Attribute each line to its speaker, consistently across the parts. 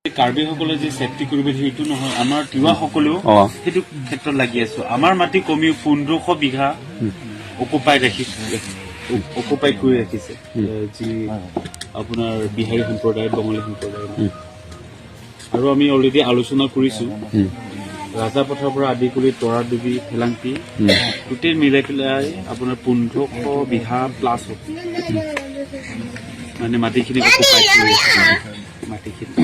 Speaker 1: কাৰ্বিসকলে যে ছেফটি কৰিব সেইটো নহয়, আমাৰ তিৱাসকলেও সেইটো ক্ষেত্ৰত লাগি আছো। আমাৰ মাটি কমেও 1500 বিঘা অকুপাই ৰাখিছে, অকুপাই কৰি ৰাখিছে যি আপোনাৰ বিহাৰী সম্প্ৰদায়, বঙালী সম্প্ৰদায়। আৰু আমি অলৰেডি আলোচনা কৰিছো, ৰাজাপথাৰৰ পৰা আদি কৰি তৰাডুবি, ঠেলাংপি গোটেই মিলাই পেলাই আপোনাৰ 1500 বিঘা প্লাছ হ'ব। মানে মাটিখিনি অকুপাই কৰি আছে মাটিখিনি।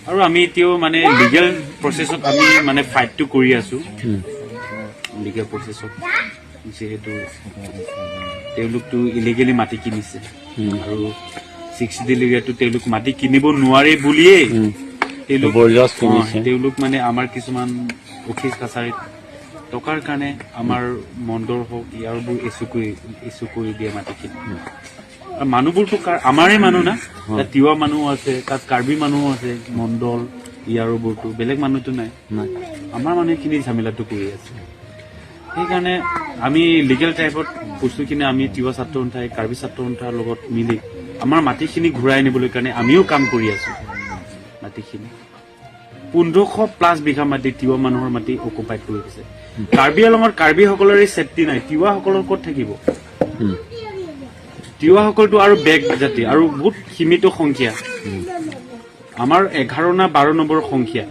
Speaker 1: আৰু আমি এতিয়াও মানে লিগেল প্ৰচেছত আমি মানে ফাইটটো কৰি আছো লিগেল প্ৰচেছত, যিহেতু তেওঁলোকতো ইলিগেলি মাটি কিনিছে আৰু ছিক্স এৰিয়াটো তেওঁলোক মাটি কিনিব নোৱাৰে বুলিয়েই তেওঁলোক
Speaker 2: জবৰদস্ত কিনিছে।
Speaker 1: তেওঁলোক মানে আমাৰ কিছুমান অফিচ কাছাৰীত টকাৰ কাৰণে আমাৰ মণ্ডল হওক, ইয়াৰবোৰ ইছ্যু কৰি দিয়ে মাটিখিনি। আৰু মানুহবোৰতো আমাৰে মানুহ না। তাত তিৱা মানুহ আছে, তাত কাৰ্বি মানুহ আছে, মণ্ডল ইয়াৰোবোৰতো বেলেগ মানুহতো নাই।
Speaker 2: নাই।
Speaker 1: আমাৰ মানুহখিনি ঝামেলাটো কৰি আছে। সেইকাৰণে আমি লিগেল টাইপত বস্তুখিনি আমি তিৱা ছাত্ৰ সন্থাই কাৰ্বি ছাত্ৰ সন্থাৰ লগত মিলি আমাৰ মাটিখিনি ঘূৰাই আনিবলৈ কাৰণে আমিও কাম কৰি আছো। মাটিখিনি 1500 প্লাছ বিঘা মাটি তিৱা মানুহৰ মাটি অকুপাইড কৰি দিছে। কাৰ্বি আলঙত কাৰ্বিসকলৰে ছেফটি নাই, তিৱাসকলৰ ক'ত থাকিব? তিৱাসকলটো আৰু বেক জাতি আৰু বহুত সীমিত সংখ্যা। আমাৰ 11 না 12 নম্বৰ সংখ্যা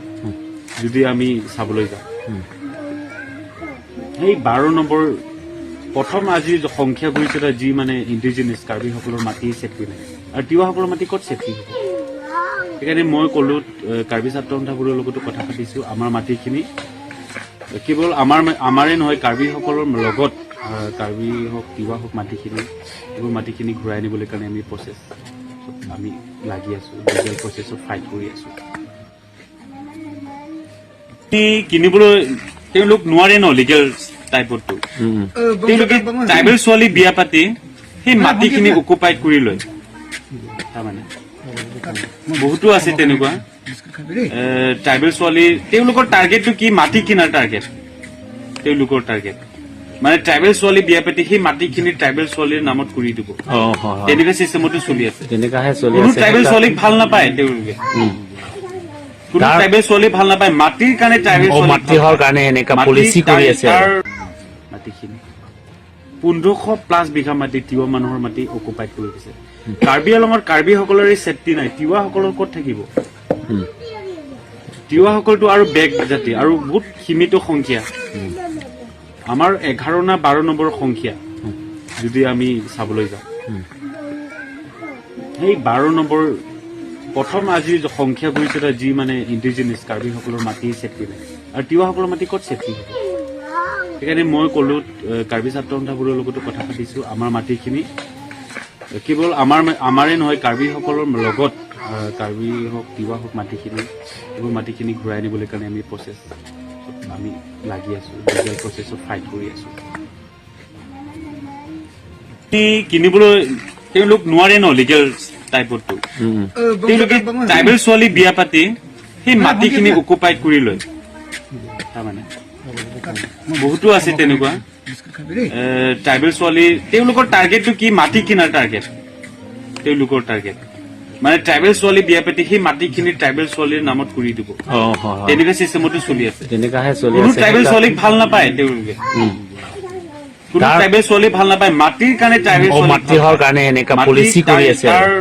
Speaker 1: যদি আমি চাবলৈ যাওঁ। সেই 12 নম্বৰ প্ৰথম আজি সংখ্যা গৰিষ্ঠতা যি মানে ইণ্ডিজিনিয়াছ কাৰ্বিসকলৰ মাটি ছেফটি নাই আৰু তিৱাসকলৰ মাটি ক'ত ছেফটি হ'ব? সেইকাৰণে মই ক'লো, কাৰ্বি ছাত্ৰ সন্থাবোৰৰ লগতো কথা পাতিছো। আমাৰ মাটিখিনি কেৱল আমাৰে নহয়, কাৰ্বিসকলৰ লগত কাৰ্বি হওক, তিৱা হওক, মাটিখিনি, এইবোৰ মাটিখিনি ঘূৰাই আনিবলৈ কাৰণে আমি প্ৰচেছ আমি লাগি আছো, লিগেল প্ৰচেছত ফাইট কৰি আছো। কিনিবলৈ তেওঁলোক নোৱাৰে ন লিগেল টাইপতটো। তেওঁলোকে ট্ৰাইবেল ছোৱালী বিয়া পাতি সেই মাটিখিনি অকুপাইড কৰি লয়। তাৰমানে বহুতো আছে তেনেকুৱা ট্ৰাইবেল ছোৱালী। তেওঁলোকৰ টাৰ্গেটটো কি? মাটি কিনাৰ টাৰ্গেট তেওঁলোকৰ। টাৰ্গেট মানে ট্ৰাইবেল ছোৱালী বিয়া পাতি সেই মাটিখিনি ট্ৰাইবেল ছোৱালীৰ নামত কৰি দিব।
Speaker 2: অ হয় হয়
Speaker 1: তেনেকুৱা চিষ্টেমতো চলি আছে।
Speaker 2: তেনেকুৱাহে চলি
Speaker 1: কোনো
Speaker 2: আছে।
Speaker 1: ট্ৰাইবেল ছোৱালীক ভাল নাপায় তেওঁলোকে। কোনো ট্ৰাইবেল ছোৱালী ভাল নাপায় মাটিৰ কাৰণে। ট্ৰাইবেল ছোৱালী
Speaker 2: মাটি হোৱাৰ কাৰণে এনেকা পলিচি কৰি আছে আৰু।
Speaker 1: মাটিখিনি 1500 প্লাছ বিঘা মাটি তিৱা মানুহৰ মাটি অকুপাইড কৰি দিছে। কাৰ্বি আলঙত কাৰ্বিসকলৰে ছেফটি নাই, তিৱাসকলৰ ক'ত থাকিব? তিৱাসকলটো আৰু বেক জাতি আৰু বহুত সীমিত সংখ্যা। আমাৰ 11 না 12 নম্বৰ সংখ্যা যদি আমি চাবলৈ যাওঁ। সেই 12 নম্বৰ প্ৰথম আজি সংখ্যা গৰিষ্ঠতা যি মানে ইণ্ডিজিনিয়াছ কাৰ্বিসকলৰ মাটি ছেফটি নাই আৰু তিৱাসকলৰ মাটি ক'ত ছেফটি হ'ব? সেইকাৰণে মই ক'লো, কাৰ্বি ছাত্ৰ সন্থাবোৰৰ লগতো কথা পাতিছো। আমাৰ মাটিখিনি কেৱল আমাৰে নহয়, কাৰ্বিসকলৰ লগত কাৰ্বি হওক, তিৱা হওক, মাটিখিনি, এইবোৰ মাটিখিনি ঘূৰাই আনিবলৈ কাৰণে আমি প্ৰচেছ আমি লাগি আছো, লিগেল প্ৰচেছত ফাইট কৰি আছো। কিনিবলৈ তেওঁলোক নোৱাৰে ন লিগেল টাইপতটো। তেওঁলোকে ট্ৰাইবেল ছোৱালী বিয়া পাতি সেই মাটিখিনি অকুপাইড কৰি লয়। তাৰমানে বহুতো আছে তেনেকুৱা ট্ৰাইবেল ছোৱালী। তেওঁলোকৰ টাৰ্গেটটো কি? মাটি কিনাৰ টাৰ্গেট তেওঁলোকৰ। টাৰ্গেট মানে ট্ৰাইবেল ছোৱালী বিয়া পাতি সেই মাটিখিনি ট্ৰাইবেল ছোৱালীৰ নামত কৰি দিব।
Speaker 2: অ হয় হয়
Speaker 1: তেনেকুৱা চিষ্টেমতো চলি আছে।
Speaker 2: তেনেকুৱাহে চলি
Speaker 1: কোনো
Speaker 2: আছে।
Speaker 1: ট্ৰাইবেল ছোৱালীক ভাল নাপায় তেওঁলোকে। কোনো ট্ৰাইবেল ছোৱালী ভাল নাপায় মাটিৰ কাৰণে। ট্ৰাইবেল ছোৱালী
Speaker 2: মাটি হোৱাৰ কাৰণে এনেকা পলিচি কৰি আছে আৰু।